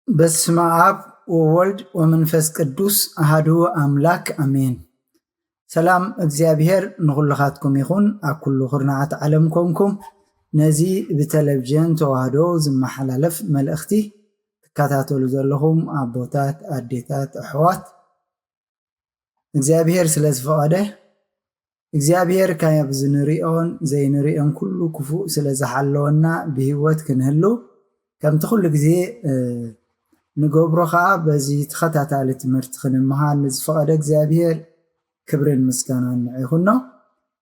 በስመ አብ ወወልድ ወመንፈስ ቅዱስ አሐዱ አምላክ አሜን። ሰላም እግዚኣብሔር ንኹልኻትኩም ይኹን። ኣብ ኩሉ ኩርናዓት ዓለም ኮንኩም ነዚ ብቴሌቪዥን ተዋህዶ ዝመሓላለፍ መልእኽቲ ትከታተሉ ዘለኹም ኣቦታት፣ ኣዴታት፣ ኣሕዋት፣ እግዚኣብሔር ስለ ዝፈቐደ፣ እግዚኣብሔር ካብ ዝንሪኦን ዘይንሪኦን ኩሉ ክፉእ ስለ ዝሓለወና ብህይወት ክንህሉ፣ ከምቲ ኩሉ ግዜ ንገብሮ ኸኣ በዚ ተኸታታሊ ትምህርቲ ክንምሃር ንዝፈቐደ እግዚኣብሔር ክብርን ምስጋናን ንዕኡ ይኹኖ።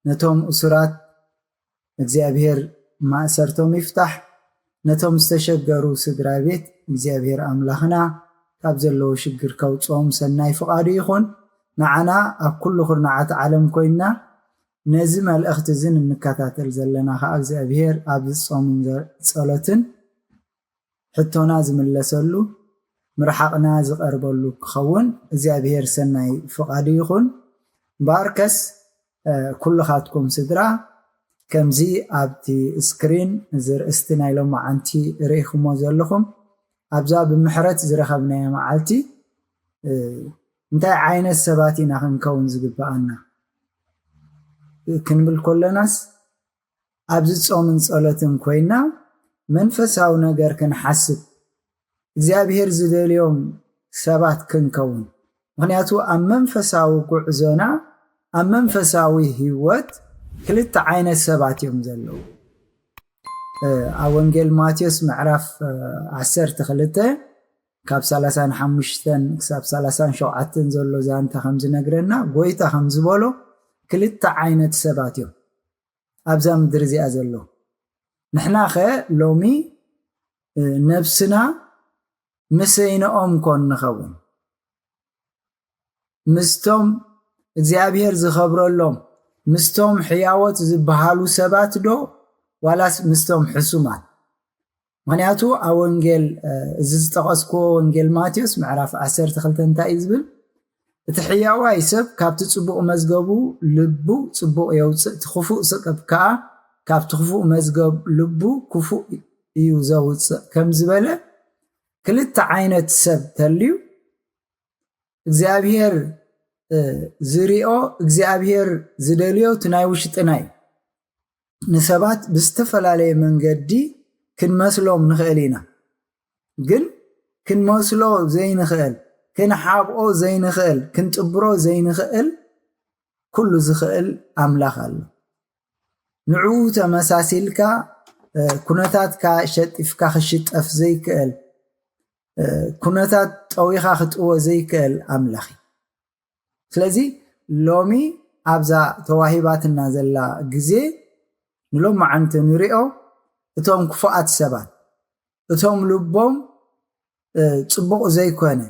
ነቶም እሱራት እግዚኣብሔር ማእሰርቶም ይፍታሕ። ነቶም ዝተሸገሩ ስድራ ቤት እግዚኣብሔር ኣምላኽና ካብ ዘለዎ ሽግር ከውፅኦም ሰናይ ፍቓዱ ይኹን። ንዓና ኣብ ኩሉ ኩርናዓት ዓለም ኮይንና ነዚ መልእኽቲ እዚ እንከታተል ዘለና ኸዓ እግዚኣብሔር ኣብዚ ጾምን ዘ- ጸሎትን ሕቶና ዝምለሰሉ ምርሓቕና ዝቐርበሉ ክኸውን እግዚኣብሔር ሰናይ ፍቓዱ ይኹን። እምበኣርከስ ኩልኻትኩም ስድራ ከምዚ ኣብቲ ስክሪን እዚ ርእስቲ ናይ ሎማዓንቲ ርኢኹሞ ዘለኹም ኣብዛ ብምሕረት ዝረኸብናያ መዓልቲ እንታይ ዓይነት ሰባት ኢና ክንከውን ዝግብኣና ክንብል ከለናስ ኣብዚ ጾምን ጸሎትን ኮይና መንፈሳዊ ነገር ክንሓስብ እግዚኣብሔር ዝደልዮም ሰባት ክንከውን። ምኽንያቱ ኣብ መንፈሳዊ ጉዕዞና ኣብ መንፈሳዊ ህይወት ክልተ ዓይነት ሰባት እዮም ዘለዉ። ኣብ ወንጌል ማቴዎስ ምዕራፍ ዓሰርተ ክልተ ካብ ሰላሳን ሓሙሽተን ክሳብ ሰላሳን ሸውዓተን ዘሎ ዛንታ ከም ዝነግረና ጎይታ ከም ዝበሎ ክልተ ዓይነት ሰባት እዮም ኣብዛ ምድሪ እዚኣ ዘለዉ። ንሕናኸ ሎሚ ነብስና ምሰይንኦም ኮን ንኸውን ምስቶም እግዚኣብሔር ዝኸብረሎም ምስቶም ሕያዎት ዝበሃሉ ሰባት ዶ ዋላስ ምስቶም ሕሱማት? ምኽንያቱ ኣብ ወንጌል እዚ ዝጠቐስክዎ ወንጌል ማቴዎስ ምዕራፍ ዓሰርተ ክልተ እንታይ እዩ ዝብል? እቲ ሕያዋይ ሰብ ካብቲ ጽቡቕ መዝገቡ ልቡ ጽቡቕ የውጽእ፣ እቲ ክፉእ ሰብ ከኣ ካብቲ ክፉእ መዝገብ ልቡ ክፉእ እዩ ዘውጽእ ከም ዝበለ ክልተ ዓይነት ሰብ ተልዩ እግዚኣብሔር ዝሪኦ እግዚኣብሔር ዝደልዮ እቲ ናይ ውሽጥና እዩ። ንሰባት ብዝተፈላለየ መንገዲ ክንመስሎም ንኽእል ኢና። ግን ክንመስሎ ዘይንኽእል፣ ክንሓብኦ ዘይንኽእል፣ ክንጥብሮ ዘይንኽእል ኩሉ ዝኽእል ኣምላኽ ኣሎ። ንዕኡ ተመሳሲልካ ኩነታትካ ሸጢፍካ ክሽጠፍ ዘይክእል፣ ኩነታት ጠዊኻ ክጥዎ ዘይክእል ኣምላኽ እዩ። ስለዚ ሎሚ ኣብዛ ተዋሂባትና ዘላ ግዜ ንሎማዓንቲ ንሪኦ እቶም ክፉኣት ሰባት እቶም ልቦም ጽቡቕ ዘይኮነ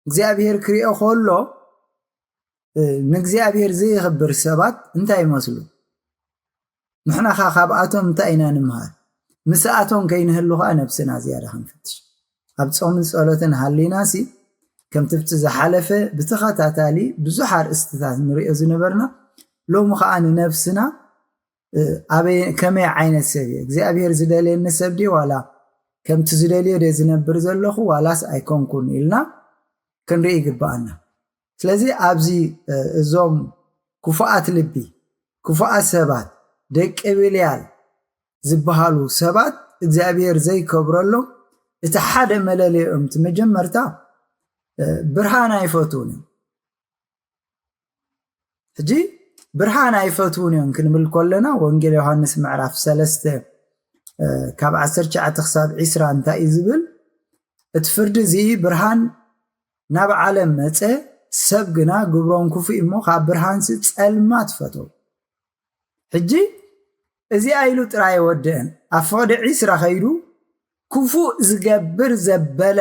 እግዚኣብሔር ክሪኦ ከሎ ንእግዚኣብሔር ዘየኽብር ሰባት እንታይ ይመስሉ? ንሕናኻ ካብኣቶም እንታይ ኢና ንምሃር? ምስኣቶም ከይንህሉ ኸዓ ነብስና ዝያዳ ክንፍትሽ። ኣብ ጾምን ጸሎትን ሃሊና ሲ ከምቲ ብቲ ዝሓለፈ ብተኸታታሊ ብዙሕ ኣርእስትታት ንሪኦ ዝነበርና ሎሚ ኸዓ ንነብስና ኣበይ ከመይ ዓይነት ሰብ እየ እግዚኣብሔር ዝደልየኒ ሰብ ድየ ዋላ ከምቲ ዝደልዮ ድየ ዝነብር ዘለኹ ዋላስ ኣይኮንኩን ኢልና ክንርኢ ይግብኣና። ስለዚ ኣብዚ እዞም ክፉኣት ልቢ ክፉኣት ሰባት ደቂ ብልያል ዝበሃሉ ሰባት እግዚኣብሔር ዘይከብረሎም እቲ ሓደ መለለዮም እቲ መጀመርታ ብርሃን ኣይፈትውን እዮም። ሕጂ ብርሃን ኣይፈትውን እዮም ክንብል ከለና፣ ወንጌል ዮሃንስ ምዕራፍ ሰለስተ ካብ ዓሰርተ ትሽዓተ ክሳብ ዕስራ እንታይ እዩ ዝብል? እቲ ፍርዲ እዚ ብርሃን ናብ ዓለም መጸ፣ ሰብ ግና ግብሮም ክፉእ እሞ ካብ ብርሃንሲ ጸልማት ፈተው። ሕጂ እዚኣ ኢሉ ጥራይ ኣይወድእን። ኣብ ፍቕዲ ዕስራ ከይዱ ክፉእ ዝገብር ዘበለ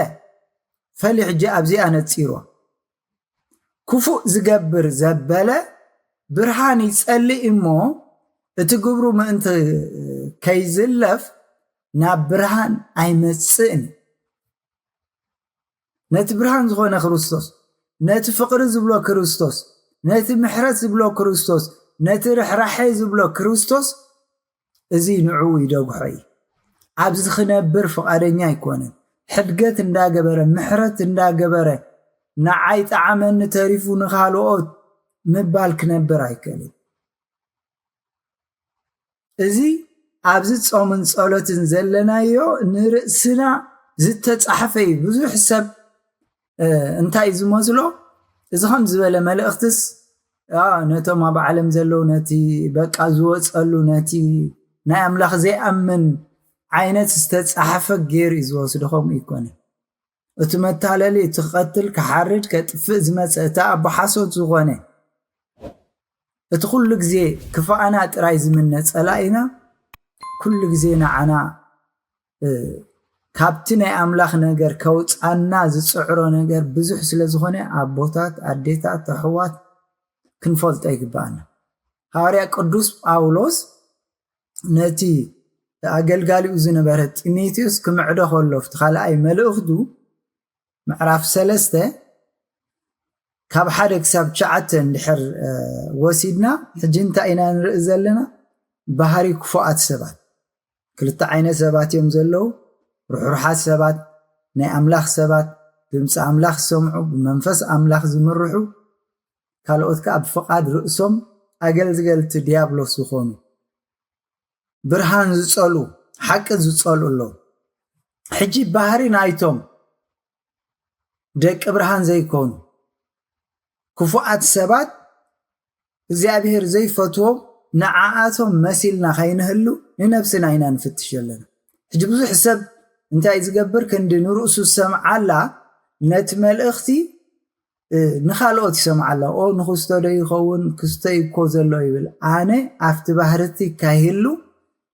ፈሊ ሕጂ ኣብዚኣ ነጺርዋ። ክፉእ ዝገብር ዘበለ ብርሃን ይጸልእ እሞ እቲ ግብሩ ምእንቲ ከይዝለፍ ናብ ብርሃን ኣይመጽእን። ነቲ ብርሃን ዝኾነ ክርስቶስ፣ ነቲ ፍቕሪ ዝብሎ ክርስቶስ፣ ነቲ ምሕረት ዝብሎ ክርስቶስ፣ ነቲ ርሕራሐ ዝብሎ ክርስቶስ፣ እዚ ንዕኡ ይደግሖ እዩ። ኣብዚ ክነብር ፍቓደኛ ኣይኮነን። ሕድገት እንዳገበረ፣ ምሕረት እንዳገበረ፣ ንዓይ ጠዓመኒ ተሪፉ ንኻልኦት ምባል ክነብር ኣይክእልን። እዚ ኣብዚ ጾምን ጸሎትን ዘለናዮ ንርእስና ዝተጻሕፈ እዩ። ብዙሕ ሰብ እንታይ እዩ ዝመስሎ? እዚ ከም ዝበለ መልእኽትስ ነቶም ኣብ ዓለም ዘለዉ፣ ነቲ በቃ ዝወጸሉ፣ ነቲ ናይ ኣምላኽ ዘይኣምን ዓይነት ዝተጻሕፈ ገይሩ እዩ ዝወስዶ። ከምኡ ይኮነ። እቲ መታለሊ፣ እቲ ክቐትል፣ ክሓርድ፣ ከጥፍእ ዝመጸ፣ እቲ ኣቦ ሓሶት ዝኾነ፣ እቲ ኩሉ ግዜ ክፋኣና ጥራይ ዝምነ ጸላኢና፣ ኩሉ ግዜ ንዓና ካብቲ ናይ ኣምላኽ ነገር ከውጻና ዝጽዕሮ ነገር ብዙሕ ስለ ዝኾነ፣ ኣቦታት፣ ኣዴታት፣ ኣሕዋት፣ ክንፈልጦ ይግባኣና። ሃዋርያ ቅዱስ ጳውሎስ ነቲ ኣገልጋሊኡ ዝነበረ ጢሞቴዎስ ክምዕዶ ከሎ፣ ኣብቲ ካልኣይ መልእኽቱ ምዕራፍ ሰለስተ ካብ ሓደ ክሳብ ትሽዓተ እንድሕር ወሲድና፣ ሕጂ እንታይ ኢና ንርኢ ዘለና? ባህሪ ክፉኣት ሰባት። ክልተ ዓይነት ሰባት እዮም ዘለዉ። ርሕሩሓት ሰባት፣ ናይ ኣምላኽ ሰባት፣ ድምፂ ኣምላኽ ዝሰምዑ፣ ብመንፈስ ኣምላኽ ዝምርሑ፣ ካልኦት ከዓ ብፍቓድ ርእሶም ኣገልገልቲ ዲያብሎስ ዝኾኑ፣ ብርሃን ዝጸሉ፣ ሓቂ ዝጸሉ ኣለዉ። ሕጂ ባህሪ ናይቶም ደቂ ብርሃን ዘይኮኑ ክፉኣት ሰባት፣ እግዚኣብሔር ዘይፈትዎም፣ ንዓኣቶም መሲልና ከይንህሉ ንነብስና ኢና ንፍትሽ ዘለና። ሕጂ ብዙሕ ሰብ እንታይ ዝገብር? ክንዲ ንርእሱ ዝሰምዓላ ነቲ መልእኽቲ ንኻልኦት ይሰምዓላ። ኦ ንክስቶ ዶ ይኸውን? ክስቶ እኮ ዘሎ ይብል። ኣነ ኣብቲ ባህርቲ ካይህሉ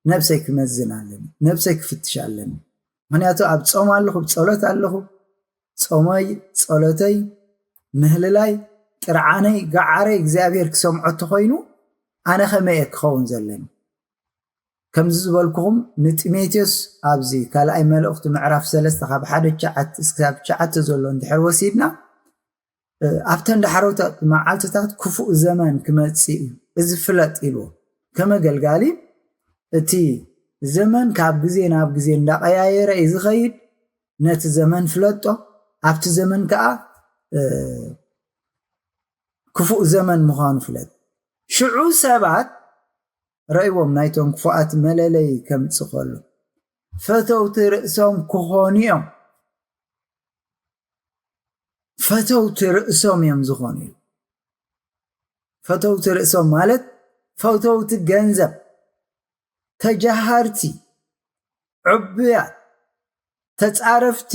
ነብሰይ ክመዝን ኣለኒ፣ ነብሰይ ክፍትሽ ኣለኒ። ምክንያቱ ኣብ ጾም ኣለኹ፣ ጸሎት ኣለኹ። ጾመይ፣ ጸሎተይ፣ ምህልላይ፣ ጥርዓነይ፣ ገዓረይ እግዚኣብሔር ክሰምዖ እንተኾይኑ ኣነ ከመይ እየ ክኸውን ዘለኒ? ከምዚ ዝበልኩኹም ንጢሞቴዎስ ኣብዚ ካልኣይ መልእኽቱ ምዕራፍ ሰለስተ ካብ ሓደ ትሽዓተ እስካብ ትሽዓተ ዘሎ እንድሕር ወሲድና፣ ኣብተን ዳሕሮታት መዓልትታት ክፉእ ዘመን ክመጽእ እዩ፣ እዚ ፍለጥ ኢልዎ። ከም ኣገልጋሊ እቲ ዘመን ካብ ግዜ ናብ ግዜ እንዳቐያየረ እዩ ዝኸይድ። ነቲ ዘመን ፍለጦ፣ ኣብቲ ዘመን ከዓ ክፉእ ዘመን ምዃኑ ፍለጥ። ሽዑ ሰባት ረእይዎም ናይቶም ክፉኣት መለለይ ከምጽእ ከሎ፣ ፈተውቲ ርእሶም ክኾኑ እዮም። ፈተውቲ ርእሶም እዮም ዝኾኑ። ፈተውቲ ርእሶም ማለት ፈተውቲ ገንዘብ፣ ተጃሃርቲ፣ ዕቡያት፣ ተጻረፍቲ፣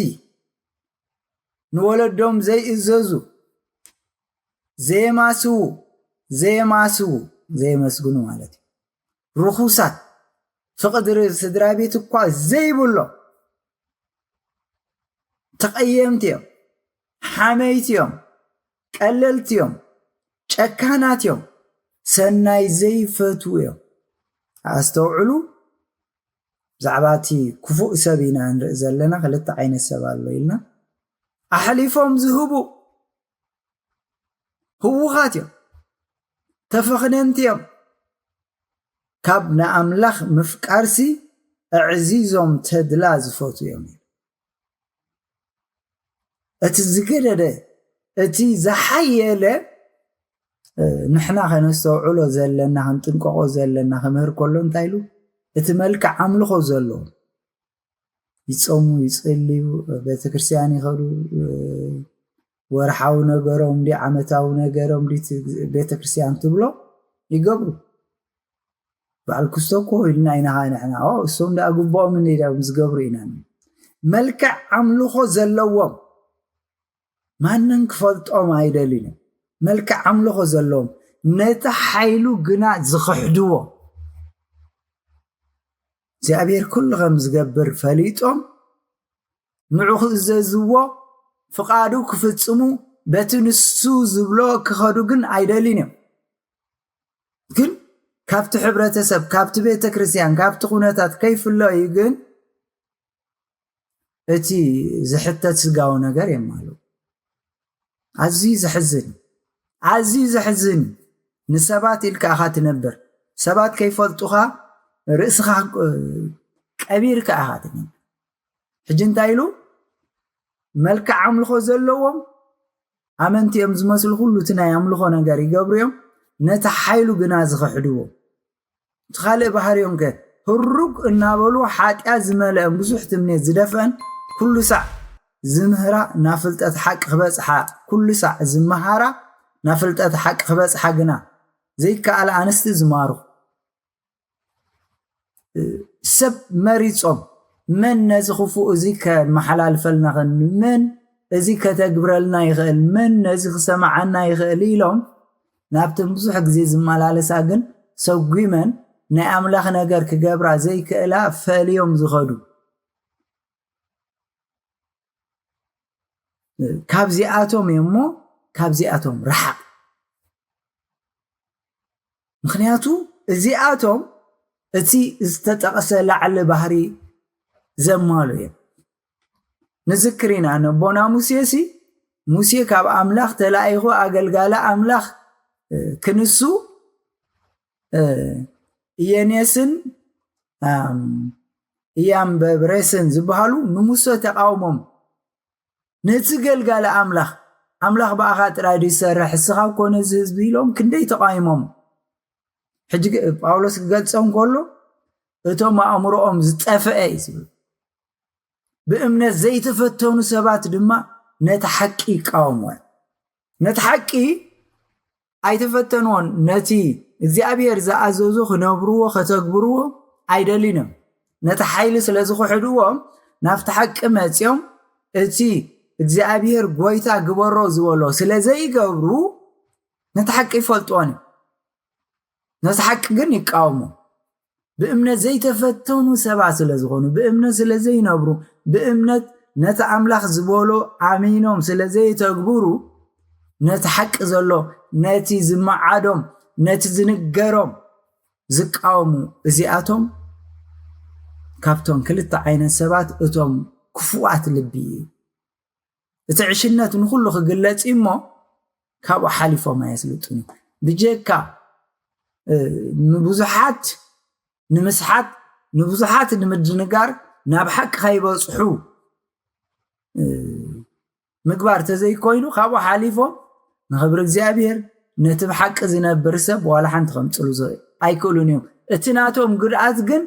ንወለዶም ዘይእዘዙ፣ ዘየማስዉ፣ ዘየማስዉ፣ ዘየመስግኑ ማለት እዩ። ርኹሳት፣ ፍቕሪ ስድራ ቤት እኳ ዘይብሎም፣ ተቐየምቲ እዮም፣ ሓመይቲ እዮም፣ ቀለልቲ እዮም፣ ጨካናት እዮም፣ ሰናይ ዘይፈትዉ እዮም። ኣስተውዕሉ፣ ብዛዕባ እቲ ክፉእ ሰብ ኢና ንርኢ ዘለና። ክልተ ዓይነት ሰብ ኣሎ ኢልና። ኣሕሊፎም ዝህቡ ህዉኻት እዮም፣ ተፈኽነንቲ እዮም። ካብ ንኣምላኽ ምፍቃርሲ ኣዕዚዞም ተድላ ዝፈትዉ እዮም። እቲ ዝገደደ፣ እቲ ዝሓየለ፣ ንሕና ከነስተውዕሎ ዘለና፣ ክንጥንቀቖ ዘለና ክምህር ከሎ እንታይ ኢሉ? እቲ መልክዕ ኣምልኾ ዘለዎ። ይጾሙ፣ ይጽልዩ፣ ቤተክርስትያን ይኸዱ፣ ወርሓዊ ነገሮም ድዩ ዓመታዊ ነገሮም ድዩ እቲ ቤተክርስትያን ትብሎ፣ ይገብሩ። በዓል ክስቶ እኮ ኢልና ኢና ንሕና። እሶም ደኣ ግብኦም እንዲዮም ዝገብሩ ኢና። መልክዕ ኣምልኾ ዘለዎም ማንም ክፈልጦም ኣይደልዩን። መልክዕ ኣምልኾ ዘለዎም ነቲ ሓይሉ ግና ዝኽሕድዎ፣ እግዚኣብሔር ኩሉ ከም ዝገብር ፈሊጦም ንዑ ክእዘዝዎ፣ ፍቓዱ ክፍጽሙ፣ በቲ ንሱ ዝብሎ ክኸዱ ግን ኣይደልዩን እዮም። ግን ካብቲ ሕብረተሰብ፣ ካብቲ ቤተ ክርስቲያን፣ ካብቲ ኩነታት ከይፍለዩ ግን እቲ ዝሕተት ስጋዊ ነገር የማሉ። ኣዝዩ ዘሕዝን፣ ኣዝዩ ዘሕዝን። ንሰባት ኢልካ ኢኻ ትነብር። ሰባት ከይፈልጡኻ ርእስኻ ቀቢርካ ኢኻ ትነብር። ሕጂ እንታይ ኢሉ? መልክዕ ኣምልኾ ዘለዎም ኣመንቲ እዮም ዝመስሉ፣ ኩሉ እቲ ናይ ኣምልኾ ነገር ይገብሩ እዮም፣ ነቲ ሓይሉ ግና ዝኽሕድዎ። እቲ ካልእ ባህርዮም ከ ህሩግ እናበሉ ሓጢኣት ዝመልአን ብዙሕ ትምኔት ዝደፍአን፣ ኩሉ ሳዕ ዝምህራ ናብ ፍልጠት ሓቂ ክበጽሓ፣ ኩሉ ሳዕ ዝመሃራ ናብ ፍልጠት ሓቂ ክበጽሓ ግና ዘይከኣላ ኣንስቲ ዝማርኹ። ሰብ መሪጾም፣ መን ነዚ ክፉእ እዚ ከመሓላልፈልና ኸን፣ መን እዚ ከተግብረልና ይኽእል፣ መን ነዚ ክሰምዓና ይኽእል ኢሎም ናብተን ብዙሕ ግዜ ዝመላለሳ ግን ሰጒመን ናይ ኣምላኽ ነገር ክገብራ ዘይክእላ ፈልዮም ዝኸዱ። ካብዚኣቶም እዮም እሞ ካብዚኣቶም ረሓቕ። ምኽንያቱ እዚኣቶም እቲ ዝተጠቕሰ ላዕሊ ባህሪ ዘማሉ እዮም። ንዝክር ኢና ነቦና ሙሴ ሲ፣ ሙሴ ካብ ኣምላኽ ተላኢኹ ኣገልጋሊ ኣምላኽ ክንሱ እየኔስን እያምበብሬስን ዝበሃሉ ንሙሴ ተቃውሞም። ነቲ ገልጋሊ ኣምላኽ፣ ኣምላኽ ብኣኻ ጥራይ ድዩ ዝሰርሕ፣ እስኻ እኮ ነዚ ህዝቢ ኢሎም ክንደይ ተቃይሞም። ሕጂ ግ- ጳውሎስ ክገልጾም ከሎ እቶም ኣእምሮኦም ዝጠፍአ እዩ ዝብል። ብእምነት ዘይተፈተኑ ሰባት ድማ ነቲ ሓቂ ይቃወምዎ። ነቲ ሓቂ ኣይተፈተንዎን። ነቲ እግዚኣብሔር ዝኣዘዞ ክነብርዎ ከተግብርዎ ኣይደልዩን እዮም። ነቲ ሓይሊ ስለ ዝኽሕድዎም ናብቲ ሓቂ መጺኦም እቲ እግዚኣብሔር ጎይታ ግበሮ ዝበሎ ስለ ዘይገብሩ ነቲ ሓቂ ይፈልጥዎን እዮም። ነቲ ሓቂ ግን ይቃወሙ። ብእምነት ዘይተፈተኑ ሰባት ስለ ዝኾኑ፣ ብእምነት ስለ ዘይነብሩ፣ ብእምነት ነቲ ኣምላኽ ዝበሎ ኣሚኖም ስለ ዘይተግብሩ፣ ነቲ ሓቂ ዘሎ፣ ነቲ ዝመዓዶም፣ ነቲ ዝንገሮም ዝቃወሙ፣ እዚኣቶም ካብቶም ክልተ ዓይነት ሰባት እቶም ክፉኣት ልቢ እዩ። እቲ ዕሽነት ንኹሉ ክግለጽ እዩ እሞ ካብኡ ሓሊፎም ኣየስልጡን። ብጀካ ንብዙሓት ንምስሓት፣ ንብዙሓት ንምድንጋር፣ ናብ ሓቂ ከይበጽሑ ምግባር ተዘይኮይኑ ካብኡ ሓሊፎም ንኽብሪ እግዚኣብሔር ነቲ ብሓቂ ዝነብር ሰብ ዋላ ሓንቲ ከምፅሉ ኣይክእሉን እዮም። እቲ ናቶም ግድኣት ግን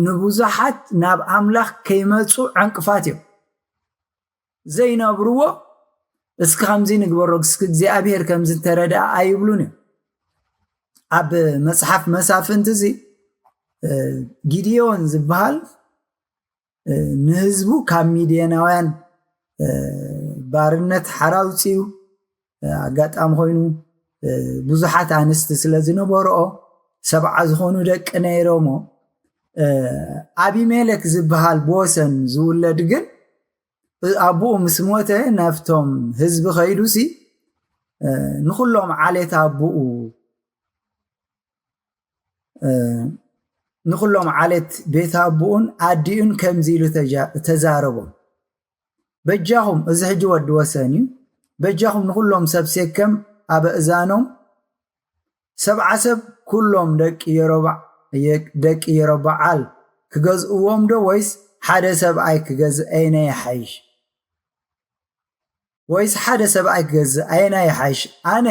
ንብዙሓት ናብ ኣምላኽ ከይመፁ ዕንቅፋት እዮም። ዘይነብርዎ እስኪ ከምዚ ንግበሮ፣ እስኪ እግዚኣብሔር ከምዚ ተረድኣ ኣይብሉን እዮም። ኣብ መፅሓፍ መሳፍንቲ እዚ ጊድዮን ዝበሃል ንህዝቡ ካብ ሚድያናውያን ባርነት ሓራ ኣውፅኡ። ኣጋጣሚ ኮይኑ ብዙሓት ኣንስቲ ስለ ዝነበርኦ ሰብዓ ዝኾኑ ደቂ ነይሮሞ። ኣቢሜሌክ ዝበሃል ብወሰን ዝውለድ ግን ኣቦኡ ምስ ሞተ ናብቶም ህዝቢ ከይዱሲ ንኩሎም ዓሌት ኣቦኡ ንኩሎም ዓሌት ቤት ኣቦኡን ኣዲኡን ከምዚ ኢሉ ተዛረቦም፣ በጃኹም፣ እዚ ሕጂ ወዲ ወሰን እዩ፣ በጃኹም ንኩሎም ሰብ ሴከም ኣበእዛኖም ሰብዓ ሰብ ኩሎም ደቂ የሮብዓል ክገዝእዎም ዶ ወይስ ሓደ ሰብኣይ ክገዝእ? ኣየናይ ይሓይሽ? ወይስ ሓደ ሰብኣይ ክገዝእ? ኣየናይ ይሓይሽ? ኣነ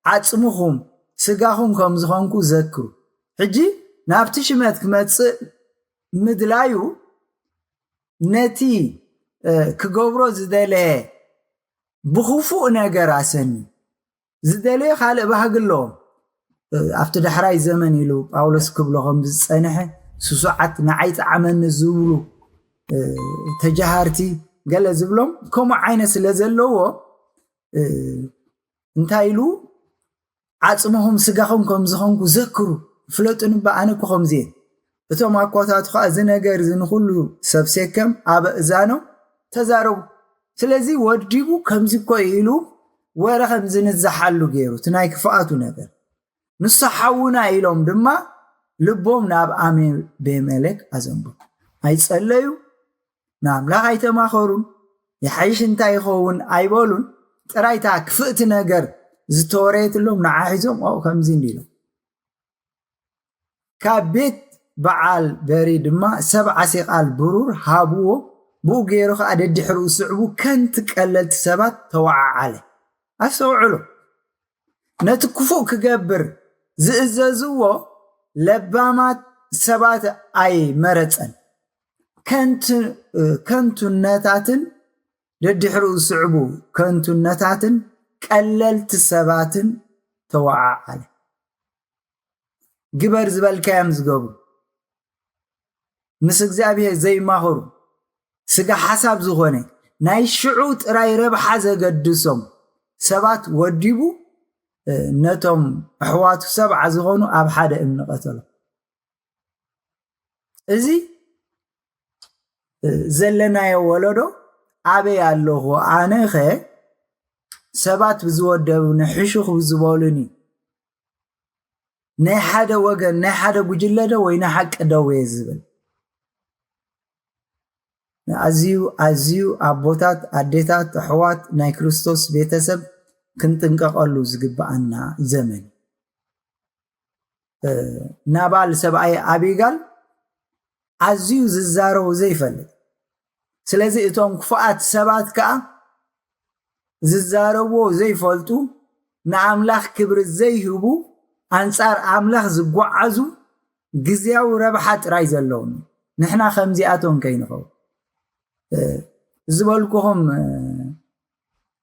ዓጽምኹም ስጋኹም ከም ዝኾንኩ ዘክሩ። ሕጂ ናብቲ ሽመት ክመጽእ ምድላዩ ነቲ ክገብሮ ዝደለየ ብኽፉእ ነገር ኣሰኒ። ዝደለየ ካልእ ባህጊ ኣለዎ። ኣብቲ ዳሕራይ ዘመን ኢሉ ጳውሎስ ክብሎ ከም ዝጸንሐ፣ ስሱዓት፣ ንዓይ ጠዓመኒ ዝብሉ ተጃሃርቲ፣ ገለ ዝብሎም ከምኡ ዓይነት ስለ ዘለዎ፣ እንታይ ኢሉ፣ ዓጽምኹም ስጋኹም ከም ዝኾንኩ ዘክሩ፣ ፍለጡኒ እባ ኣነ እኮ ከምዚ እየ። እቶም ኣኮታቱ ከኣ እዚ ነገር እዚ ንኹሉ ሰብ ሴከም ኣብ እዛኖም ተዛረቡ። ስለዚ ወዲቡ ከምዚ እኮ እዩ ኢሉ ወረ ከም ዝንዛሓሉ ገይሩ፣ እቲ ናይ ክፍኣቱ ነገር። ንሱ ሓውና ኢሎም ድማ ልቦም ናብ ኣቤሜሌክ ኣዘንቡ። ኣይጸለዩ፣ ንኣምላኽ ኣይተማኸሩን፣ ይሓይሽ እንታይ ይኸውን ኣይበሉን። ጥራይ እታ ክፍእቲ ነገር ዝተወረየትሎም ንዓ ሒዞም፣ ኦ፣ ከምዚ እንዲ ኢሎም። ካብ ቤት በዓል በሪ ድማ ሰብዓ ሴቃል ብሩር ሃብዎ፣ ብኡ ገይሩ ኸኣ ደድሕሪኡ ስዕቡ ከንቲ ቀለልቲ ሰባት ተወዓዓለ። ኣስተውዕሉ፣ ነቲ ክፉእ ክገብር ዝእዘዝዎ ለባማት ሰባት ኣይመረጸን። ከንቱ-፣ ከንቱነታትን ደድሕሪኡ ዝስዕቡ ከንቱነታትን ቀለልቲ ሰባትን ተወዓዓለ። ግበር ዝበልካዮም ዝገብሩ፣ ምስ እግዚኣብሔር ዘይማኸሩ፣ ስጋ ሓሳብ ዝኾነ፣ ናይ ሽዑ ጥራይ ረብሓ ዘገድሶም ሰባት ወዲቡ፣ እ፣ ነቶም ኣሕዋቱ ሰብዓ ዝኾኑ ኣብ ሓደ እምኒ ቀተሎም። እዚ፣ እ፣ ዘለናዮ ወለዶ ኣበይ ኣለኹ? ኣነኸ ሰባት ብዝወደቡኒ፣ ሕሹኽ ብዝበሉኒ፣ ናይ ሓደ ወገን፣ ናይ ሓደ ጉጅለ ዶ ወይ ናይ ሓቂ ደው እየ ዝብል? ኣዝዩ፣ ኣዝዩ ኣቦታት፣ ኣዴታት፣ ኣሕዋት፣ ናይ ክርስቶስ ቤተሰብ ክንጥንቀቐሉ ዝግብኣና ዘመን። እ፣ ናባል ሰብኣይ ኣቢጋል ኣዝዩ ዝዛረቡ ዘይፈልጥ። ስለዚ እቶም ክፉኣት ሰባት ከኣ ዝዛረብዎ ዘይፈልጡ፣ ንኣምላኽ ክብሪ ዘይህቡ፣ ኣንጻር ኣምላኽ ዝጓዓዙ፣ ግዝያዊ ረብሓ ጥራይ ዘለዎም። ንሕና ከምዚኣቶም ከይንኸውን። እ፣ ዝበልኩኹም፣ እ፣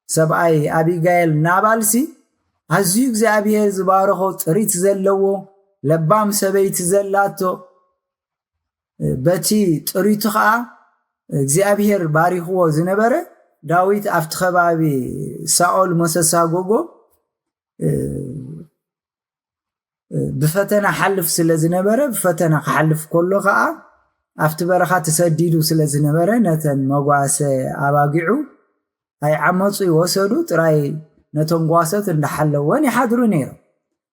ሰብኣይ ኣቢጋይል ናባልሲ ኣዝዩ እግዚኣብሔር ዝባረኾ ጥሪት ዘለዎ ለባም ሰበይቲ ዘላቶ፣ እ፣ በቲ ጥሪቱ ኸኣ እግዚኣብሔር ባሪኽዎ ዝነበረ፣ ዳዊት ኣብቲ ከባቢ ሳኦል መሰሳጎጎ፣ እ፣ ብፈተና ሓልፍ ስለ ዝነበረ፣ ብፈተና ክሓልፍ ከሎ ኸኣ ኣብቲ በረኻ ተሰዲዱ ስለ ዝነበረ፣ ነተን መጓሰ ኣባጊዑ ኣይዓመጹ ይወሰዱ፣ ጥራይ ነተን ጓሶት እንዳሓለወን ይሓድሩ ነይሮም።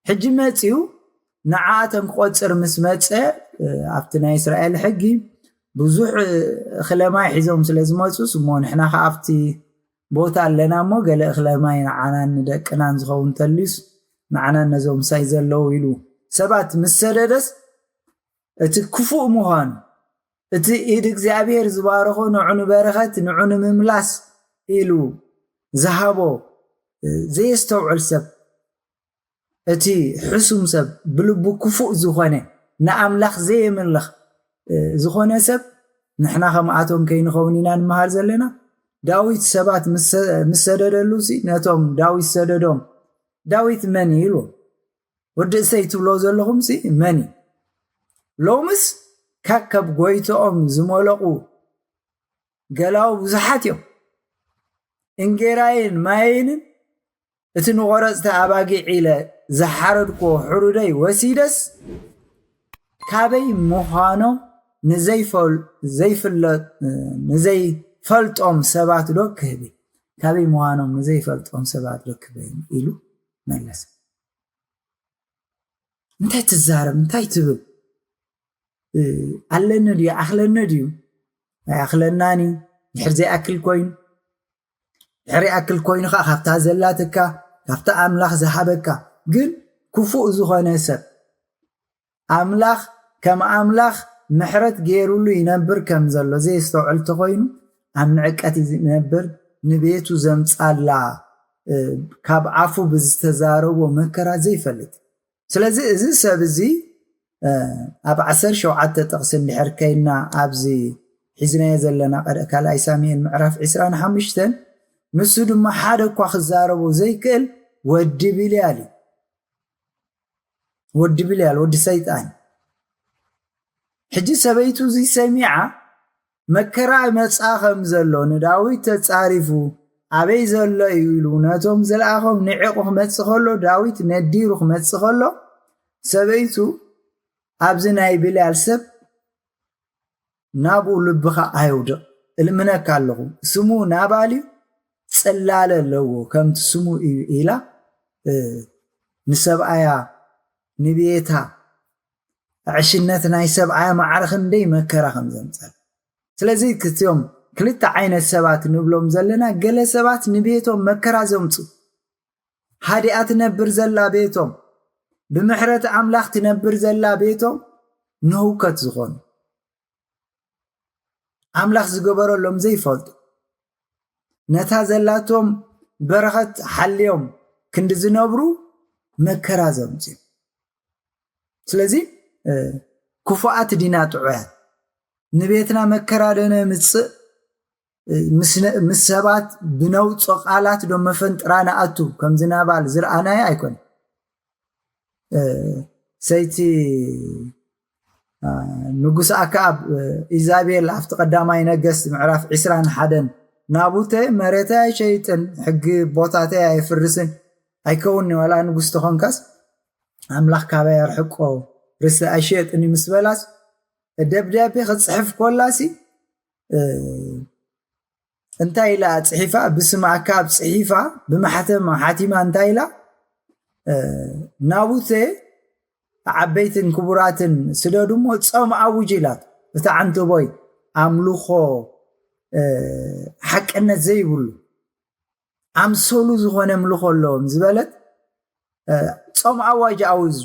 ሕጂ መጺኡ ንዓኣተን ክቆጽር ምስ መጸ፣ እ፣ ኣብቲ ናይ እስራኤል ሕጊ ብዙሕ፣ እ፣ እኽለ ማይ ሒዞም ስለ ዝመጹስ፣ እሞ ንሕና ኸኣ ኣብቲ ቦታ ኣለና እሞ ገለ እኽለ ማይ ንዓናን ንደቅናን ዝኸውን ተልዩስ ንዓናን ነዞም ምሳይ ዘለዉ ኢሉ ሰባት ምስ ሰደደስ፣ እቲ ክፉእ ምዃኑ፣ እቲ ኢድ እግዚኣብሔር ዝባረኾ ንዑ ንበረኸት፣ ንዑ ንምምላስ ኢሉ ዝሃቦ፣ እ፣ ዘየስተውዕል ሰብ፣ እቲ ሕሱም ሰብ፣ ብልቡ ክፉእ ዝኾነ፣ ንኣምላኽ ዘየምልኽ፣ እ፣ ዝኾነ ሰብ፣ ንሕና ከምኣቶም ከይንኸውን ኢና ንምሃር ዘለና። ዳዊት ሰባት ምስ ሰ-፣ ምስ ሰደደሉሲ፣ ነቶም ዳዊት ሰደዶም፣ "ዳዊት መን እዩ?" ኢልዎም። "ወዲ እሰይ ትብሎ ዘለኹምሲ መን እዩ?" ሎምስ ካከብ ጎይትኦም ዝመለቑ ገላው ብዙሓት እዮም። እንጌራይን ማይንን እቲ ንቆረጽቲ ኣባጊዕ ኢለ ዝሓረድኩዎ ሕሩደይ ወሲደስ፣ ካበይ ምዃኖም ንዘይፈል-፣ ዘይፍለጥ-፣ ንዘይፈልጦም ሰባት ዶ ክህብ? ካበይ ምዃኖም ንዘይፈልጦም ሰባት ዶ ክህብ? ኢሉ መለሰ። እንታይ ትዛረብ? እንታይ ትብል? እ፣ ኣለኒ ድዩ? ኣኽለኒ ድዩ? ኣይኣኽለናን እዩ። ድሕር ዘይኣክል ኮይኑ፣ ድሕር ይኣክል ኮይኑ ኸዓ ካብታ ዘላትካ፣ ካብታ ኣምላኽ ዝሃበካ፣ ግን ክፉእ ዝኾነ ሰብ፣ ኣምላኽ ከም ኣምላኽ ምሕረት ገይሩሉ ይነብር ከም ዘሎ ዘየስተውዕል ተኾይኑ፣ ኣብ ንዕቀት እዩ ዝነብር። ንቤቱ ዘምጻላ፣ እ፣ ካብ ኣፉ ብዝተዛረቦ መከራ ዘይፈልጥ። ስለዚ እዚ ሰብ እዚ፣ እ፣ ኣብ ዓሰርተ ሸውዓተ ጥቕሲ እንድሕር ከይድና ኣብዚ ሒዝናዮ ዘለና ቀደ-፣ ካልኣይ ሳሙኤል ምዕራፍ ዕስራን ሓሙሽተን፣ ንሱ ድማ ሓደ እኳ ክዛረቦ ዘይክእል ወዲ ብልያል እዩ። ወዲ ብልያል፣ ወዲ ሰይጣን። ሕጂ ሰበይቱ እዚ ሰሚዓ፣ መከራ መጻ ከም ዘሎ፣ ንዳዊት ተጻሪፉ፣ ኣበይ ዘሎ እዩ ኢሉ ነቶም ዝለኣኾም ንዒቑ ክመጽእ ከሎ፣ ዳዊት ነዲሩ ክመጽእ ከሎ፣ ሰበይቱ ኣብዚ ናይ ብልያል ሰብ ናብኡ ልብኻ ኣየውድቕ፣ እልምነካ ኣለኹ፣ ስሙ ናባል እዩ፣ ጽላለ ኣለዎ፣ ከምቲ ስሙ እዩ ኢላ፣ እ፣ ንሰብኣያ፣ ንቤታ፣ ዕሽነት ናይ ሰብኣያ ማዕረ ክንደይ መከራ ከም ዘምጸል። ስለዚ ክቲኦም ክልተ ዓይነት ሰባት ንብሎም ዘለና፣ ገለ ሰባት ንቤቶም መከራ ዘምጹ፣ ሃዲኣ ትነብር ዘላ ቤቶም፣ ብምሕረት ኣምላኽ ትነብር ዘላ ቤቶም ንህውከት ዝኾኑ፣ ኣምላኽ ዝገበረሎም ዘይፈልጡ፣ ነታ ዘላቶም በረኸት ሓልዮም ክንዲ ዝነብሩ መከራ ዘምጽኡ። ስለዚ፣ እ፣ ክፉኣት ዲና ጥዑያት? ንቤትና መከራ ዶ ነምጽእ? እ፣ ምስ ነ-፣ ምስ ሰባት ብነውጾ ቃላት ዶ መፈንጥራ ንኣቱ? ከምዚ ናባል ዝረኣናዮ ኣይኮነን። እ፣ ሰይቲ፣ እ፣ ንጉስ ኣክኣብ፣ እ፣ ኢዛቤል ኣብቲ ቀዳማይ ነገስት ምዕራፍ ዕስራን ሓደን፣ ናቡተ መሬተይ ኣይሸይጥን፣ ሕጊ ቦታተይ ኣየፍርስን፣ ኣይከውንኒ፣ ዋላ ንጉስ ተኾንካስ ኣምላኽ ካባይ ኣርሕቆ፣ ርስቲ ኣይሸጥን እዩ ምስ በላስ፣ ደብዳቤ ክጽሕፍ ኮላሲ፣ እ፣ እንታይ ኢላ ጽሒፋ? ብስም ኣክኣብ ጽሒፋ፣ ብማሕተም ሓቲማ እንታይ ኢላ? እ፣ ናቡተ ዓበይትን ክቡራትን ስደዱ እሞ ጾም ኣውጅ ኢላት። እቲ ዓንተቦይ ኣምልኾ፣ እ፣ ሓቅነት ዘይብሉ፣ ኣምሰሉ ዝኾነ ኣምልኾ ኣለዎም ዝበለት፣ እ፣ ጾም ኣዋጅ ኣውጁ።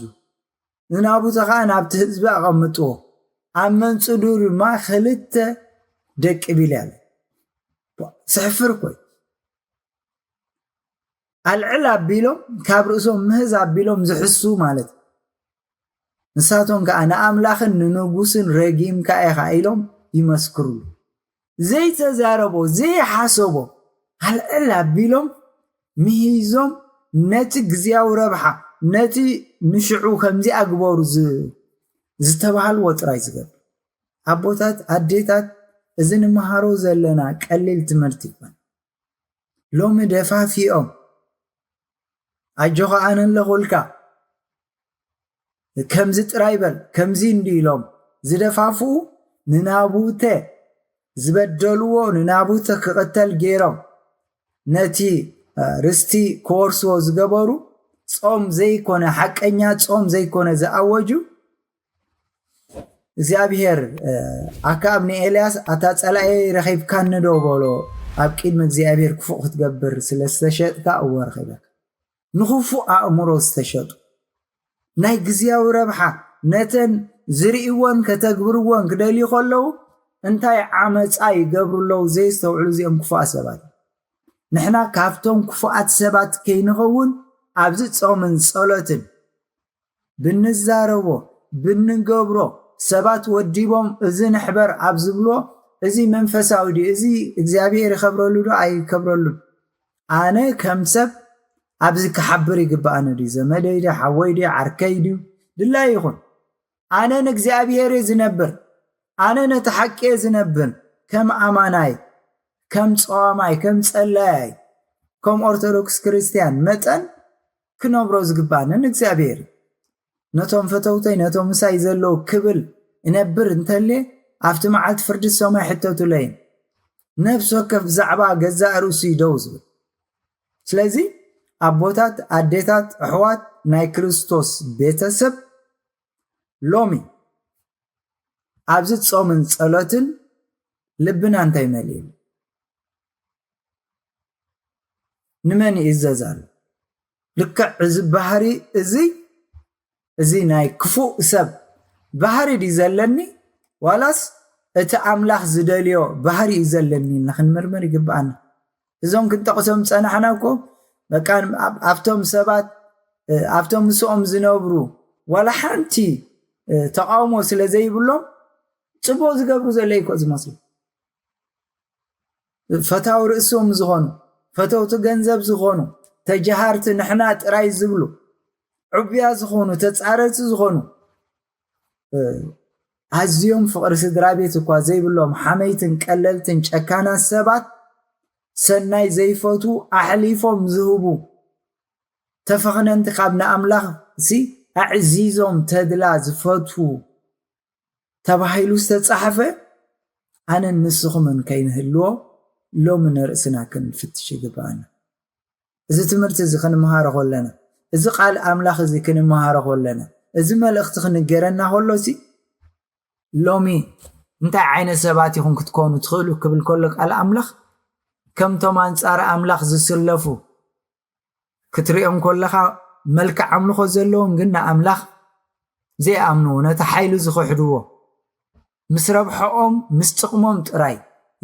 ንናቡተ ኸኣ ናብቲ ህዝቢ ኣቐምጥዎ። ኣብ መንጽዱ ድማ ክልተ ደቂ ቢልያል። ስሕፍር እኮ እዩ። ኣልዕል ኣቢሎም፣ ካብ ርእሶም ምህዝ ኣቢሎም ዝሕሱ ማለት እዩ። ንሳቶም ከኣ ንኣምላኽን ንንጉስን ረጊምካ ኢኻ ኢሎም ይመስክሩሉ። ዘይተዛረቦ፣ ዘይሓሰቦ፣ ኣልዕል ኣቢሎም ምሂዞም ነቲ ግዝያዊ ረብሓ፣ ነቲ ንሽዑ ከምዚ ኣግበሩ ዝ-፣ ዝተባሃልዎ ጥራይ ዝገብር። ኣቦታት፣ ኣዴታት፣ እዚ ንመሃሮ ዘለና ቀሊል ትምህርቲ ይኮን። ሎሚ ደፋፊኦም፣ ኣጆኻ ኣነ ኣለኹልካ፣ ከምዚ ጥራይ በል፣ ከምዚ እንዲ ኢሎም ዝደፋፍኡ፣ ንናቡተ ዝበደልዎ፣ ንናቡተ ክቕተል ገይሮም፣ ነቲ፣ እ፣ ርስቲ ክወርስዎ ዝገበሩ፣ ጾም ዘይኮነ፣ ሓቀኛ ጾም ዘይኮነ ዝኣወጁ፣ እግዚኣብሄር፣ እ፣ ኣክኣብ ንኤልያስ፣ "ኣታ ጸላኤ ረኺብካኒ ዶ?" በሎ። ኣብ ቅድሚ እግዚኣብሄር ክፉእ ክትገብር ስለ ዝተሸጥካ፣ እወ፣ ረኺበካ። ንኽፉእ ኣእምሮ ዝተሸጡ፣ ናይ ግዝያዊ ረብሓ፣ ነተን ዝርእይዎን ከተግብርዎን ክደልዩ ከለዉ፣ እንታይ ዓመጻ ይገብሩ ኣለዉ ዘየስተውዕሉ እዚኦም ክፉኣት ሰባት። ንሕና ካብቶም ክፉኣት ሰባት ከይንኸውን፣ ኣብዚ ጾምን ጸሎትን ብንዛረቦ፣ ብንገብሮ፣ ሰባት ወዲቦም እዚ ንሕበር ኣብ ዝብሎ፣ እዚ መንፈሳዊ ድዩ? እዚ እግዚኣብሔር ይኸብረሉ ዶ ኣይከብረሉን? ኣነ ከም ሰብ ኣብዚ ክሓብር ይግብኣኒ ድዩ? ዘመደይ ድዩ? ሓወይ ድዩ? ዓርከይ ድዩ? ድላይ ይኹን። ኣነ ንእግዚኣብሔር እየ ዝነብር። ኣነ ነቲ ሓቂ እየ ዝነብር። ከም ኣማናይ፣ ከም ጸዋማይ፣ ከም ጸላያይ፣ ከም ኦርቶዶክስ ክርስትያን መጠን ክነብሮ ዝግባእኒ ንእግዚኣብሔር እዩ። ነቶም ፈተውተይ፣ ነቶም ምሳይ ዘለዉ ክብል እነብር እንተልየ፣ ኣብቲ መዓልቲ ፍርዲ ሰማይ ሕተቱለይን። ነፍሲ ወከፍ ብዛዕባ ገዛእ ርእሱ እዩ ደው ዝብል። ስለዚ ኣቦታት፣ ኣዴታት፣ ኣሕዋት፣ ናይ ክርስቶስ ቤተሰብ፣ ሎሚ ኣብዚ ጾምን ጸሎትን ልብና እንታይ መሊኡ? ንመን ይእዘዝ ኣሎ? ልክዕ እዚ ባህሪ እዚ፣ እዚ ናይ ክፉእ ሰብ ባህሪ ድዩ ዘለኒ? ዋላስ እቲ ኣምላኽ ዝደልዮ ባህሪ እዩ ዘለኒ ኢልና ክንምርምር ይግብኣና። እዞም ክንጠቕሶም ዝጸናሕና እኮ፣ በቃ፣ ኣብ-፣ ኣብቶም ሰባት፣ እ፣ ኣብቶም ምስኦም ዝነብሩ ዋላ ሓንቲ፣ እ፣ ተቃውሞ ስለ ዘይብሎም፣ ጽቡቕ ዝገብሩ ዘለዉ እኮ ዝመስሉ። ፈታዊ ርእሶም ዝኾኑ፣ ፈተውቲ ገንዘብ ዝኾኑ፣ ተጀሃርቲ ንሕና ጥራይ ዝብሉ፣ ዕቡያ ዝኾኑ፣ ተጻረርቲ ዝኾኑ፣ ኣዝዮም ፍቕሪ ስድራ ቤት እኳ ዘይብሎም ሓመይትን ቀለልትን ጨካናት ሰባት፣ ሰናይ ዘይፈትዉ፣ ኣሕሊፎም ዝህቡ፣ ተፈኽነንቲ፣ ካብ ንኣምላኽ ሲ ኣዕዚዞም ተድላ ዝፈትዉ ተባሂሉ ዝተጻሕፈ ኣነን ንስኹምን ከይንህልዎ ሎሚ ንርእስና ክንፍትሽ ይግብኣና። እዚ ትምህርቲ እዚ ክንመሃሮ ከለና፣ እዚ ቃል ኣምላኽ እዚ ክንመሃሮ ከለና፣ እዚ መልእኽቲ ክንገረና ከሎ ሲ ሎሚ እንታይ ዓይነት ሰባት ኢኹም ክትኮኑ ትኽእሉ ክብል ከሎ ቃል ኣምላኽ፣ ከምቶም ኣንጻር ኣምላኽ ዝስለፉ ክትሪኦም ከለኻ፣ መልክዕ ኣምልኾ ዘለዎም ግን ንኣምላኽ ዘይኣምንዎ፣ ነቲ ሓይሉ ዝኽሕድዎ፣ ምስ ረብሐኦም ምስ ጥቕሞም ጥራይ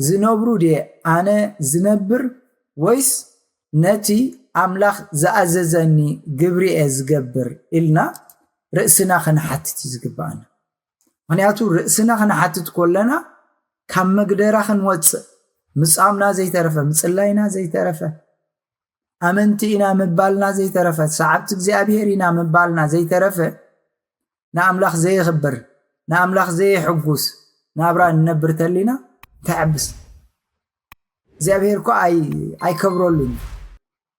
ዝነብሩ ድየ ኣነ ዝነብር፣ ወይስ ነቲ ኣምላኽ ዝኣዘዘኒ ግብሪ እየ ዝገብር ኢልና ርእስና ክንሓትት እዩ ዝግብኣና። ምኽንያቱ ርእስና ክንሓትት ከለና ካብ መግደራ ክንወፅእ፣ ምፃምና ዘይተረፈ፣ ምፅላይና ዘይተረፈ፣ ኣመንቲ ኢና ምባልና ዘይተረፈ፣ ሰዓብቲ እግዚኣብሔር ኢና ምባልና ዘይተረፈ፣ ንኣምላኽ ዘየኽብር፣ ንኣምላኽ ዘየሕጉስ ናብራ ንነብር ተሊና እንታይ ዕብስ እግዚኣብሔር እኮ ኣይ ኣይከብረሉን።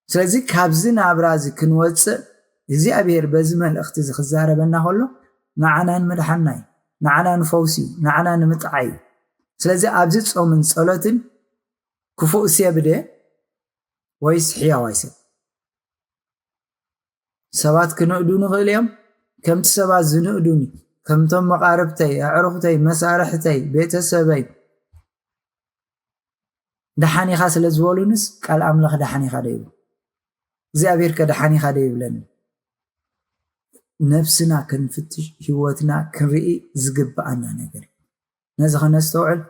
ስለዚ ካብዚ ናብራ እዚ ክንወፅእ እግዚኣብሔር በዚ መልእኽቲ እዚ ክዛረበና ከሎ ንዓና ንምድሓንና እዩ፣ ንዓና ንፈውሲ እዩ፣ ንዓና ንምጥዓይ እዩ። ስለዚ ኣብዚ ጾምን ጸሎትን ክፉእ ሰብ ድየ ወይስ ሕያዋይ ሰብ? ሰባት ክንእዱ ንኽእል እዮም። ከምቲ ሰባት ዝንእዱኒ፣ ከምቶም መቓርብተይ፣ ኣዕሩኽተይ፣ መሳርሕተይ፣ ቤተሰበይ ደሓን ኢኻ ስለ ዝበሉንስ ቃል ኣምላኽ ደሓን ኢኻ ዶ ይብል? እግዚኣብሔር ከ ደሓን ኢኻ ዶ ይብለኒ? ነብስና ክንፍትሽ፣ ህይወትና ክንርኢ ዝግብኣና ነገር እዩ። ነዚ ከነስተውዕል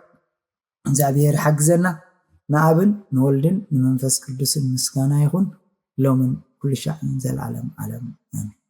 እግዚኣብሔር ይሓግዘና። ንኣብን ንወልድን ንመንፈስ ቅዱስን ምስጋና ይኹን ሎምን ኩሉ ሻዕን ዘላለም ዓለም ኣሜን።